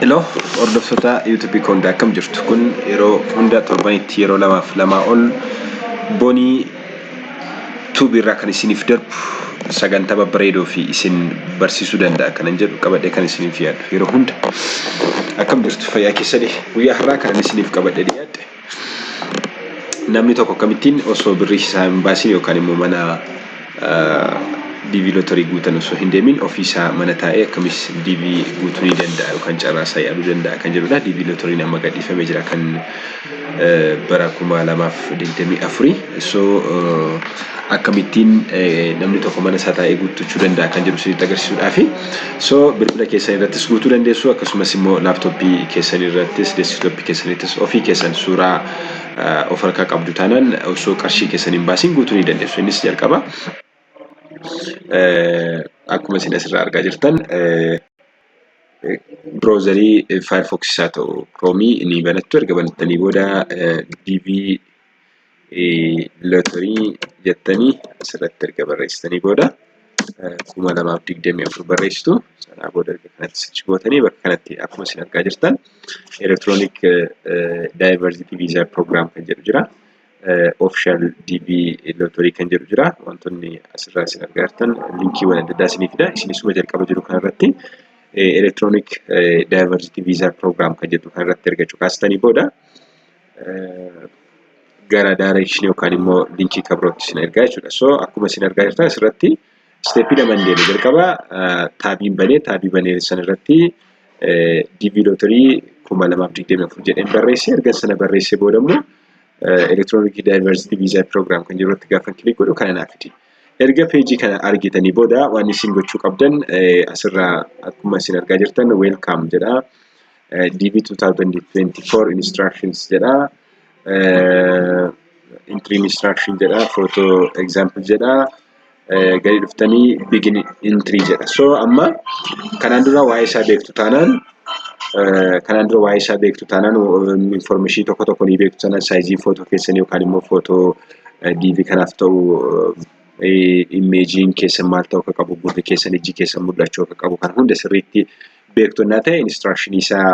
Hello, hordoftoota YouTube Koondaa, akkam jirtu? Kun yeroo hunda torbanitti yeroo lamaaf lamaa ol Boonii Tuubii irraa kan isiniif darbu, sagantaa babbareedoo fi isin barsiisuu danda'a kanan jedhu qabadhee kan isiniif yaadu yeroo hunda. Akkam jirtu? Fayyaa keessanii? Guyyaa har'aa kanan isiniif qabadhee dhiyaadhe, namni tokko akkamittiin osoo birrii isaa hin baasin yookaan immoo mana DV lottery guutan osoo hin deemin ofiisaa mana taa'ee akkamis DV guutuu ni danda'a yookaan carraa isaa yaaluu danda'a kan jedhudha. DV lotteryn amma gadhiifamee jira kan bara 2024. So akkamittiin namni tokko mana isaa taa'ee guuttachuu danda'a kan jedhu isinitti agarsiisuudhaafi. So bilbila keessan irrattis guutuu dandeessu, akkasumas immoo laaptooppii keessan irrattis, deeskitooppii keessanittis ofii keessan suuraa of harkaa qabdu taanaan osoo qarshii keessan hin baasiin guutuu ni dandeessu. Innis jalqaba akkuma isin asirraa argaa jirtan browserii Firefox haa ta'u Chrome ni banattu. Erga banattanii booda DV lottery jettanii asirratti erga barreessitanii booda 2024 barreessitu. Sanaa booda erga kanatti search gootanii bakka kanatti akkuma isin argaa jirtan Electronic Diversity Visa Program kan jedhu jira. Official DV Lottery kan jedhu jira. Wantoonni asirraa isin argaa jirtan linkiiwwan adda addaa isinii fida. Isinisuma jalqaba jiru kanarratti Electronic Diversity Visa Program kan jedhu kanarratti erga cuqaastanii booda gara direction yookaan immoo linkii kabirootti isin ergaa jechuudha. So akkuma isin argaa jirtan asirratti stepii lama deeme. Jalqaba tabiin banee, tabii banee sana irratti DV lottery 2024 jedheen barreesse. Erga sana barreessee booda immoo Electronic Diversity Visa Program kan jiru irratti gaafa click godhu kana naaf fidi. Erga pageii kana argitanii booda waan isin gochuu qabdan asirraa akkuma isin argaa jirtan welcome jedha. DV 2024 instructions jedha. Entry instruction jedha. Photo example jedha. Gadi dhuftanii begin entry jedha. So amma kanaan dura waa'ee isaa beektu taanaan, information tokko tokko ni beektu taanaan, sizeii footoo keessanii yookaan immoo footoo DV kanaaf ta'u, imageiin keessan maal ta'uu akka qabu, gurri keessan, ijji keessan mul'achuu akka qabu kan hunda sirriitti beektu innaa ta'e, instructionii isaa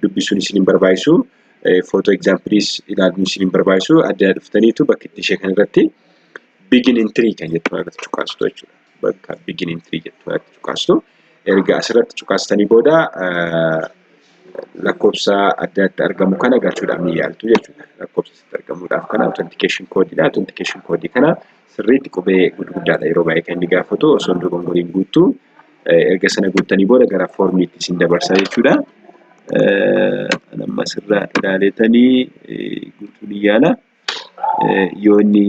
dubbisuun isin hin barbaachisu. Footoo exampleis ilaaluun isin hin barbaachisu. Adda dhuftaniitu bakka itti ishee kanarratti begin entry kan jettu irratti cuqaastu jechuudha. Bakka begin entry jettu irratti cuqaastu. Erga asirratti cuqaastanii booda lakkoofsa adda adda argamu kana galchuudhaaf ni yaaltu jechuudha. Lakkoofsa asitti argamuudhaaf kana authentication code dha. Authentication code kana sirriitti qubee gurguddaadha yeroo baay'ee kan inni gaafatu, osoo hin dogongoriin guuttu. Erga sana guuttanii booda gara formiitti isin dabarsa jechuudha. Amma asirraa ilaaleetanii guutuu ni yaala. Yoo inni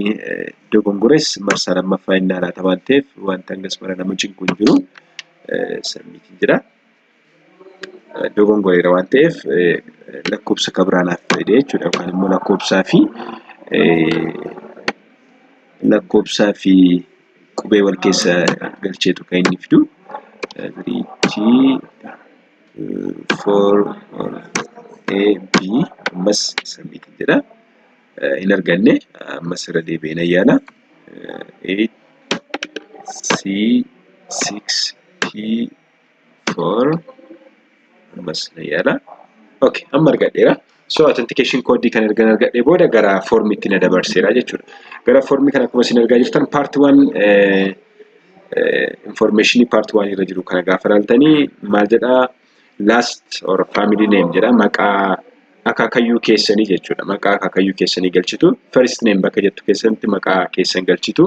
dogongores marsaa lammaffaa inni laata waan ta'eef wanta hangas mara nama cinqu hin jiru. Submitiin jira. Dogongoreera waan ta'eef lakkoofsa kan naaf fide jechuudha. Yookaan immoo lakkoofsaa fi qubee wal keessa galcheetu kan inni fidu. 3 G 4 A B, ammas submitiin jedha. Hin arganne, ammas irra deebi'ee nan yaala. 8 C 6 P 4, ammas nan yaala. Okay, amma argadheera. So authentication code kan erga argadhee booda gara formiitti na dabarseera jechuudha. Gara formii kana akkuma isin argaa jirtan part 1 informationii part 1 irra jiru kana gaafa ilaaltanii maal jedhaa? Last or family name jedha, maqaa akaakayyuu keessanii jechuudha. Maqaa akaakayyuu keessanii galchitu. First name bakka jettu keessatti maqaa keessan galchitu.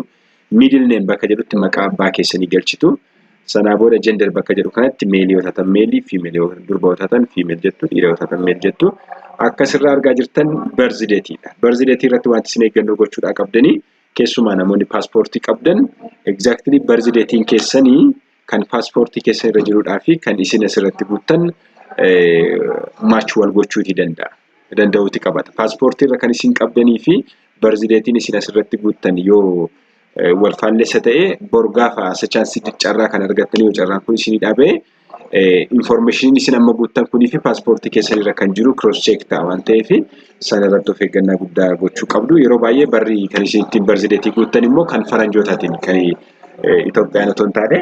Middle name bakka jedhutti maqaa abbaa keessanii galchitu. Sanaa booda gender bakka jedhu kanatti maleii yoo taatan maleii, female yoo durba yoo taatan female jettu, dhiira yoo taatan male jettu. Akkasirraa argaa jirtan birth dateiidha. Birth dateii irratti wanti isin eeggannoo gochuudhaa qabdanii, keessumaa namoonni paaspoortii qabdan, exactly birth dateiin keessanii kan paaspoortii keessan irra jiruudhaa fi kan isin asirratti guuttan match wal gochuutii danda'a. Danda'uuti qabata. Paaspoortii irra kan isin qabdanii fi birth dateiin isin asirratti guuttan yoo wal faallessa ta'e, bor gaafa asa chanceii carraa kan argattanii yoo carraan kun isinii dhabee, informationiin isin amma guuttan kunii fi paaspoortii keessan irra kan jiru cross check ta'a waan ta'eef sana irratti of eeggannaa guddaa gochuu qabdu. Yeroo baay'ee barri kan isin ittiin birth dateii guuttan immoo kan faranjootaatiin, kan Itoophiyaan otoo hin taane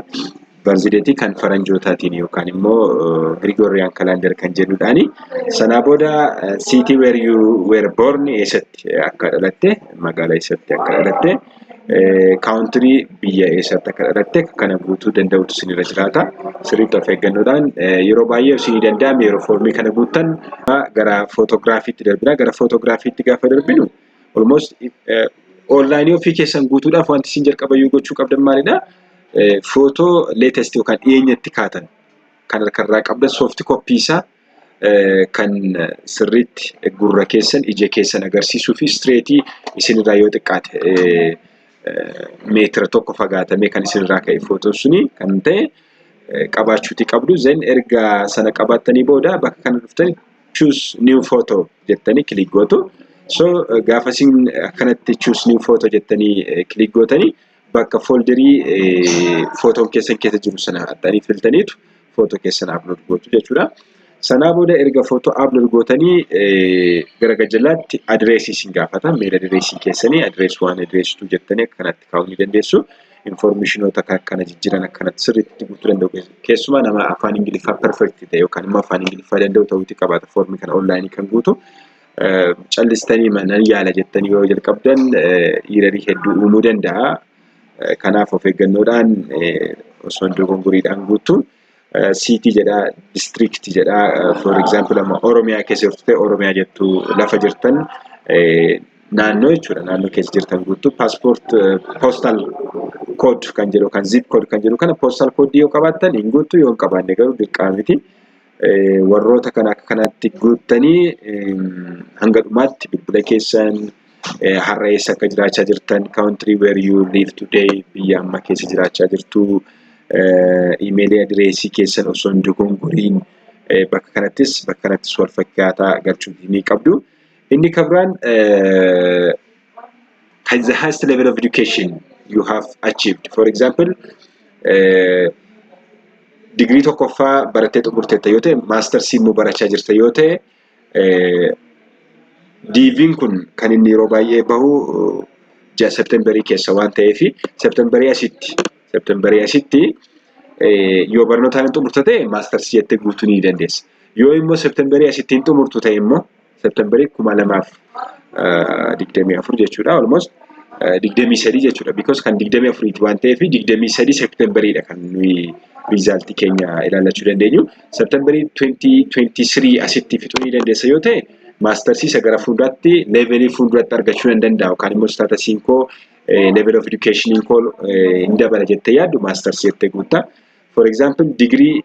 Birth date kan faranjootaatiin yookaan immoo Gregorian calendar kan jennuudhaani. Sanaa booda city where you were born, eessatti akka dhalatte, magaalaa eessatti akka dhalatte, country, biyya eessatti akka dhalatte kana guutuu danda'utu isinirra jiraata. Sirriitti of eeggannoodhaan yeroo baay'ee isinii danda'ame yeroo foormii kana guuttan gara footograafiitti darbina. Gara footograafiitti gaafa darbinu, almost online ofii keessan guutuudhaaf wanti isin jalqabayyuu gochuu qabdan maalidha? Footoo latest yookaan dhiyeenyatti kaatan kan harkarraa qabdan, soft copy isaa kan sirriitti gurra keessan, ija keessan agarsiisuu fi straight isinirraa yoo xiqqaate meetira 1 fagaatamee kan isinirraa ka'e footoon suni kan ta'e qabaachuuti qabdu. Then erga sana qabaattanii booda bakka kana dhuftanii "choose new photo" jettanii click gootu. So gaafa isin akkanatti "choose new photo" jettanii click gootanii, bakka folderii footoon keessan keessa jiru sana addanii filtaniitu footoo keessan upload gootu jechuudha. Sanaa booda erga footoo upload gootanii gara gajjallaatti adireesii isin gaafata. Mail adireesii keessanii address one, address two jettanii akkanatti kaa'uu ni dandeessu. Informationoota kana jijjiiran akkanatti sirriitti guutuu danda'u. Keessumaa nama afaan Ingiliffaa perfect ta'e yookaan immoo afaan Ingiliffaa danda'u ta'uuti qabaata foormii kana online kan guutu. Callistanii nan yaala jettanii yoo jalqabdan errorii hedduu uumuu danda'a. Kanaaf of eeggannoodhaan osoo hin dogongoriidhaan guutu. City jedhaa, district jedhaa, for example amma Oromiyaa keessa jirtu ta'e Oromiyaa jettu, lafa jirtan naannoo jechuudha, naannoo keessa jirtan guutuu. Passport postal code kan jedhu kan zip code kan jedhu kana postal code yoo qabaattan hin guuttu, yoo hin qabaanne garuu dirqama miti. Warroota kana akka kanaatti guuttanii hanga dhumaatti bilbila keessan, har'a eessa akka jiraachaa jirtan, country where you live today, biyya amma keessa jiraachaa jirtu, email adireesii keessan osoo hin dogongoriin bakka kanattis wal fakkaataa galchuu ni qabdu. Inni kan biraan the highest level of education you have achieved. For example, digirii tokkoffaa barattee xumurteetta yoo ta'e, maastarsii immoo barachaa jirta yoo ta'e, DV'n kun kan inni yeroo baay'ee bahu ji'a Septemberii keessa waan ta'eef, Septemberii asitti yoo barnoota hin xumurte ta'e maastarsii jettee guutuu ni dandeessa. Yoo immoo Septemberii asitti hin xumurtu ta'e immoo, Septemberii 2024 jechuudha, almost 23 jechuudha, because kan 24ti waan ta'eef 23 Septemberiidha kan nuyi resultii keenya ilaallachuu dandeenyu. Septemberii 2023 asitti fixuu ni dandeessa yoo ta'e, maastarsii isa gara fuulduraatti levelii fuulduratti argachuu nan danda'a yookaan immoo statusiin koo, level of education koo hin dabala jettee yaaddu, maastarsii jettee guutta. For example, digirii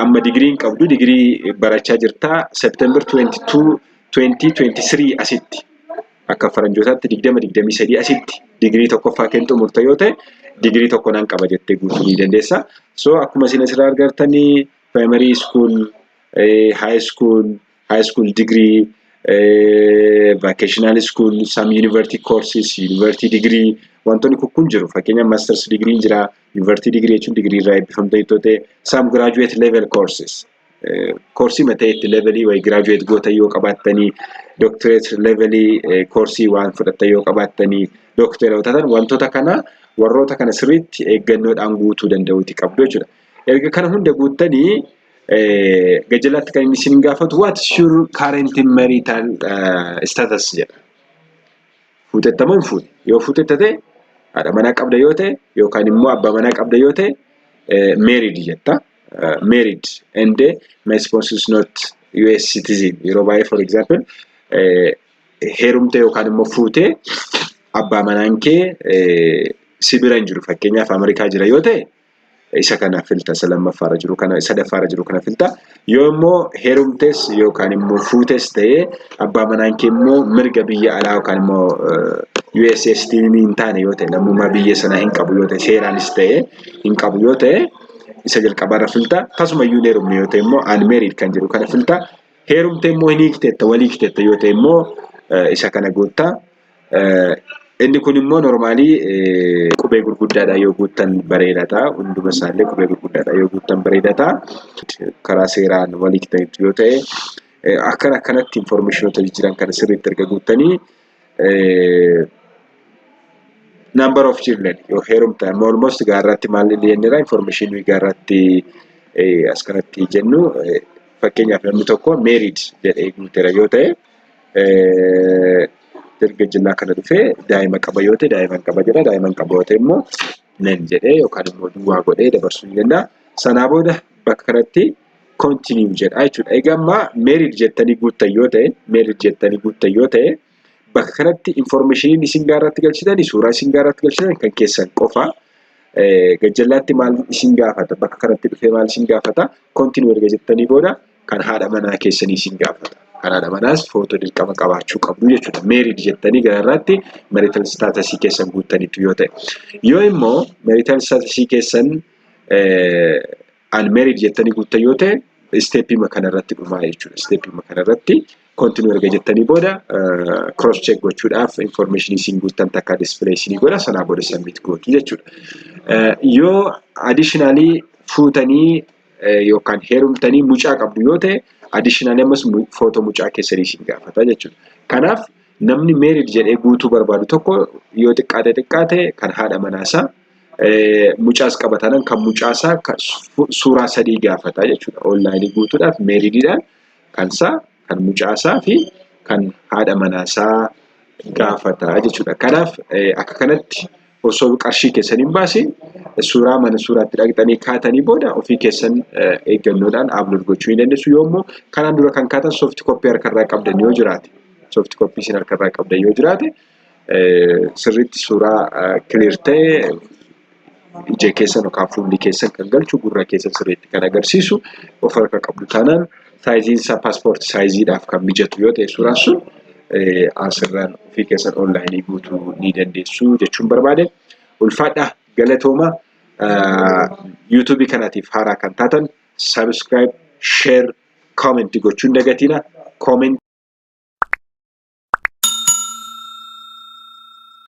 amma digirii hin qabdu, digirii barachaa jirtaa, September 22 2023 asitti, akka faranjootaatti 2023 asitti digirii tokkoffaa kee xumurta yoo ta'e, digirii tokko nan qaba jettee guutuu ni dandeessa. So akkuma isin asirraa argartanii primary school, high school, high school degree, vocational school, some university courses, university degree, wantoonni kun jiru. Fakkeenyaaf masters degree jira, university degree jechuun degree irraa eebbifamte yoo ta'e, some graduate level courses. Koorsii matee itti levelii wayii graduate goota yoo qabaattanii, doctorate levelii koorsii waan fudhattan yoo qabaattanii, dookteera yoo taatan, wantoota kana warroota kana sirriitti eeggannoodhaan guutuu danda'uuti qabdu jechuudha. Erga kana hunda guuttanii gajjalaatti kan inni isin gaafatu "What is your current marital status?" jedha. Fuutetta moo hin fuune? Yoo fuutetta ta'e, haadha manaa qabda yoo ta'e yookaan immoo abbaa manaa qabda yoo ta'e, married jetta. Married and my spouse is not US citizen. Yeroo baay'ee, for example, heerumte yookaan immoo fuutee abbaa manaan kee si bira hin jiru, fakkeenyaaf Ameerikaa jira yoo ta'e, isa kana filta, isa lammaffaarra jiru kana, sadaffaarra jiru kana filta. Yoo immoo heerumtes yookaan immoo fuutes ta'ee abbaa manaan kee immoo mirga biyya alaa yookaan immoo USA citizen hin taane yoo ta'e, lammummaa biyya sanaa hin qabu yoo ta'e, seeraanis ta'e hin qabu yoo ta'e, isa jalqabaarra filta. Tasumayyuu hin heerumne yoo ta'e immoo unmarried kan jedhu kana filta. Heerumte immoo hin hiiktetta, walii hiiktetta yoo ta'e immoo isa kana guutta. Inni kun immoo normally qubee gurguddaadhaan yoo guuttan bareedaa ta'a. Hunduma isaallee qubee gurguddaadhaan yoo guuttan bareedaa ta'a. Karaa seeraan walii hiiktaniitu yoo ta'e, akkana akkanatti informationoota jijjiiran kana sirriitti erga guuttanii Number of children yoo heerumta, amma almost gaarratti maal jenneera, information gaarratti as kanatti jennu, fakkeenyaaf namni tokko married jedhee guuteera yoo ta'e, erga jillaa kana dhufee daa'ima qaba yoo ta'e, daa'ima qaba jedha. Daa'ima qaba yoo ta'e immoo none jedhee yookaan immoo duwwaa godhee dabarsuu ni danda'a. Sanaa booda bakka kanatti continue jedha jechuudha. Egaa amma married jettanii guuttan yoo ta'e, married jettanii guuttan yoo ta'e, bakka kanatti informationiin isin gaarratti galchitanii, suuraa isin gaarratti galchitan kan keessan qofa. Gajjallaatti maal isin gaafata? Bakka kanatti dhufee maal isin gaafata? Continue erga jettanii booda kan haadha manaa keessanii isin gaafata. Kan haadha manaas footoo dirqama qabaachuu qabdu jechuudha. Married jettanii gararraatti marital statusii keessan guuttaniitu yoo ta'e. Yoo immoo marital statusii keessan unmarried jettanii guuttan yoo ta'e, stepii kanarratti dhumaa jechuudha. Stepii kanarratti continue erga jettanii booda cross check gochuudhaaf information isin guuttan takka display isinii godha, sanaa booda submit gootu jechuudha. Yoo additionally fuutanii yookaan heerumtanii mucaa qabdu yoo ta'e, additionally ammas footoo mucaa keessanii isin gaafata jechuudha. Kanaaf namni married jedhee guutuu barbaadu tokko yoo xiqqaate xiqqaate kan haadha manaasaa, mucaas qabatanan kan mucaasaa suuraa sadii gaafata jechuudha. Onlineii guutuudhaaf marriediidhaan kansaa, kan mucaasaa fi kan haadha manaasaa gaafata jechuudha. Kanaaf akka kanatti osoo qarshii keessan hin baasin suuraa mana suuraatti dhaqxanii kaatanii booda ofii keessan eeggannoodhaan upload gochuu ni dandeessu. Yoo immoo kanaan dura kan kaatan soft copy harkarraa qabdan yoo jiraate, soft copy isin harkarraa qabdan yoo jiraate, sirriitti suuraa clear ta'e, ija keessan yookaan fuulli keessan kan galchu, gurra keessan sirriitti kan agarsiisu of harka qabdu taanaan, sizeiin isaa passport sizeiidhaaf kan mijatu yoo ta'e, suuraan sun asirraan ofii keessan onlineii guutuu ni dandeessu jechuun barbaade. Ulfaadhaa, galatooma. YouTubeii kanaatiif haaraa kan taatan subscribe, share, comment gochuun dagatina. Comment